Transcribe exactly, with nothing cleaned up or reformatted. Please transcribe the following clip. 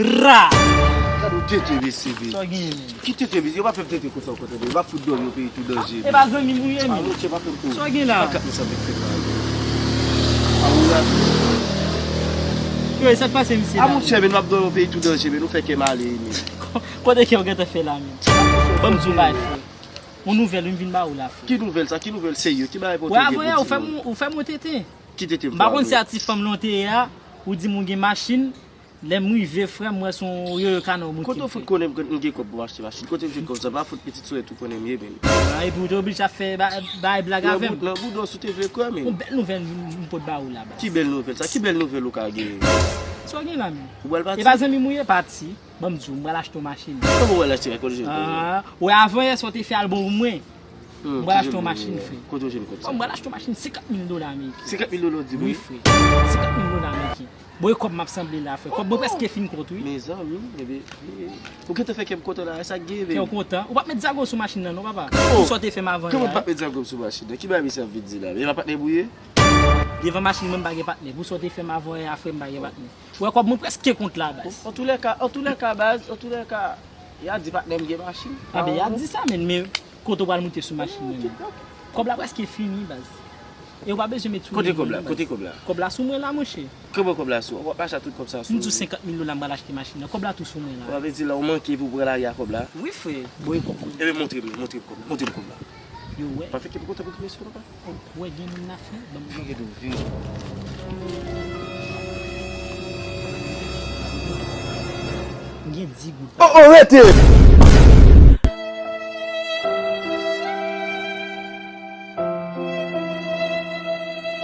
Ra! Gade yon tete, mesye, men. Sa w genyen, men? Ki tete, mesye? Yo pa fè m tete konsa ankò, tande. Yo pa fout dòmi yon peyi tou danje. E pa zanmi m ou ye, Ah, men? Monchè, pa fè m kou. Sa w gen la? Sa kat nou sa vin fè la. Ah, ou la. Yo, e sa k pase, misye? Ah, monchè, men nou ap dòmi yon peyi tou danje, men nou fè kè m ale, men. Kote ke w gentan fè la, men? Ban m di w bagay, frè. Yon nouvèl, wi, m vin ba ou la, frè. Ki nouvèl sa? Ki nouvèl serye? Ki bagay pou Wè, avanyè, ou fè m, ou fè m yon tete. Ki tete? M pa konn si a ti fanm lan w te ye a, ou di m ou gen machin. Lè m rive, frè, m wè se yon yoyo kana w moute. Kote w fout konnen m gen kòb pou m achte machin? Kote m jwenn kòb sa? Pa fout pitit sou tou konnen m ye, men. Ah, epi ou te oblije ap fè ba- bay blag avè m. Nan boudon si w te vle kwè, men. Yon bèl nouvèl m pot ba ou la, baz. Ki bèl nouvèl sa? Ki bèl nouvèl ou ka gen? Sa w gen la, men? Ou pral pati? E pa zanmi m ou ye, pati. Ban m di w, m pral achte yon machin. Kòman w pral achte? Kote w jwenn kòb? Ah, wè, avanyè sa w te fè albòm pou mwen. M pral achte yon machin, frè. Kote w jwenn kòb sa? M pral achte yon machin senkant mil dola ameriken. Senkant mil dola w di wi? Wi, frè. Senkant mil dola ameriken. Bon, e kòb m ap sanble la, frè. Kòb mwen prèske fin kont, wi. Mezanmi, ebyen, ou gentan fè kè m kontan la, sa k gen, men. Kè w kontan? Ou p ap met zago sou machin nan, non, papa? Pou sa w te fè m avanyè. Kòman m p ap met zago sou machin nan? Ki bagay misye ap vin di la? E pa patnè m ou ye? Devan machin mwen, m pa gen patnè. Pou sa w te fè m avanyè a, frè, m pa gen patnè. Ou wè kòb mwen prèske kont la, baz. Antoulèka, antoulèka, baz, antoulèka, y a di patnè m gen machin. Anben, y a di sa, men, men kote w pral moute sou machin nan, men? Kòb la prèske fini, baz. E ou pa bezwen met sou. Kote kòb la? Kote kòb la? Kòb la sou mwen la, monchè. Kòman kòb la sou? W ap mache ak tout kòb sa sou? M di w senkant mil dola m pral achte machin nan. Kòb la tou sou mwen la. Sa vle di la, ou manke pou w pran lari a kòb la? Wi, frè. Bon, e kòb mwen. Ebyen, montre m, montre m kòb la. Montre m kòb la. Yo, wè. Pa fè kè m kontan pou ti mesye, papa. Ou wè gen moun nan fè? Ban m. Vire do, vire. M gen dis goud. Oh, oh, rete!